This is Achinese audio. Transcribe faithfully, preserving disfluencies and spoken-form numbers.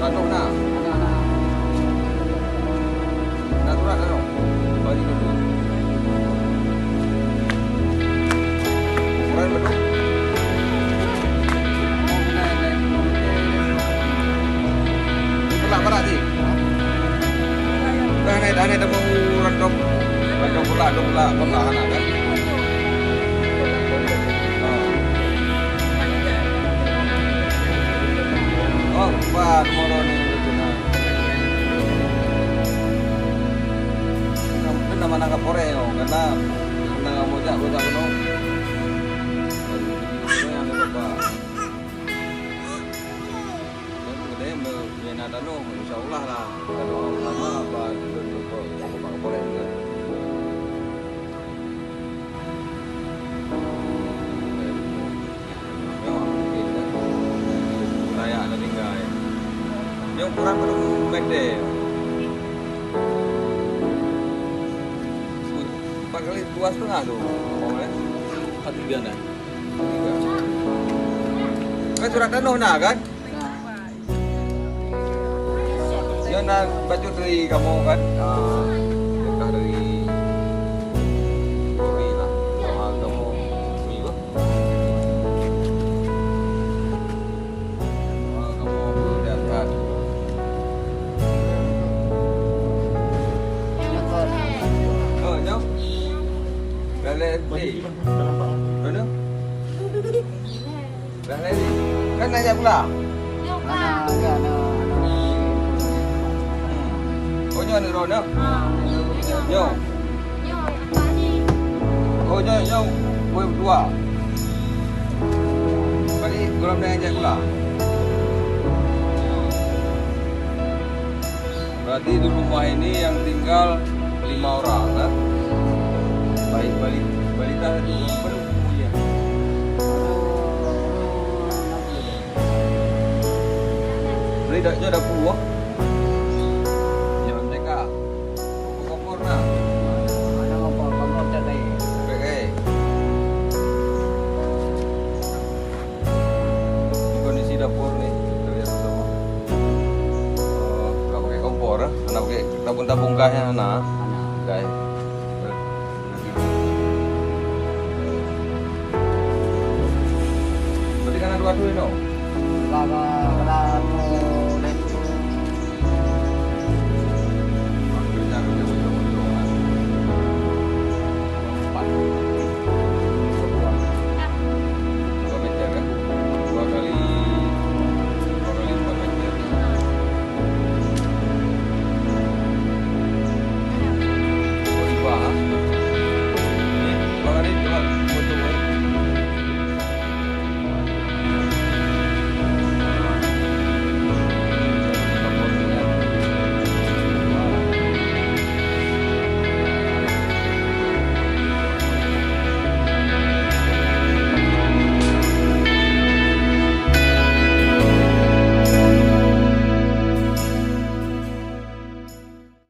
Tanoh na. Na surat tanoh. Bagi dulu. Ukuran betul. Pernah, pernah sih. Dah ni, dah ni, dah mau random. Random pula, random pula. Pernah, anak kan? Oh, empat, moro ni, betul lah. Itu nama nangkap korek, oh, karena kena mojak, mojak, no. Yang lupa. Jadi, me-, mena tanoh, insya Allah lah. Tanoh lama, apa, duduk-duduk, apa, apa, apa, apa, Nyoe, raya na tinggai. Nyoe ukuran berapa meter? Empat kali dua setengah tu. Oh, eh. Empat tiga dah. Empat tiga. Kan surat tanoh na, kan? Nyoe na bacut dari kamoe kan? Ah, bekas dari Polri lah. Doa kamoe, mi bah. Doa kamoe diangkat. Oh, nyoe. Dalam, eh, mana? Dah lari. Kan nak jak pula? Nyoe ka. Ana, ana, ana. Hmm. Oh, nyoe aneuk droeneuh? Ha, nyoe. Nyoe. Nyoe, apa ni? Oh, nyoe, nyoe. Boh dua. Balik, gohlom na jak pula. Berarti di rumah ini yang tinggal lima orang, kan? Baik, bali-, balita tu, apa tu, umurnya? Balita tu dah puluh, ah. Yang M T K. Kompor-kompor nah. Ada kompor, kompor tak baik. Tak baik. Ini kondisi dapur ni, kita lihat bersama. Eh, nggak pakai kompor, eh. Hana pakai tabung-tabung gas nyan hana. Hana. Gas. Berarti kan ada dua tu, no? Lah, lah,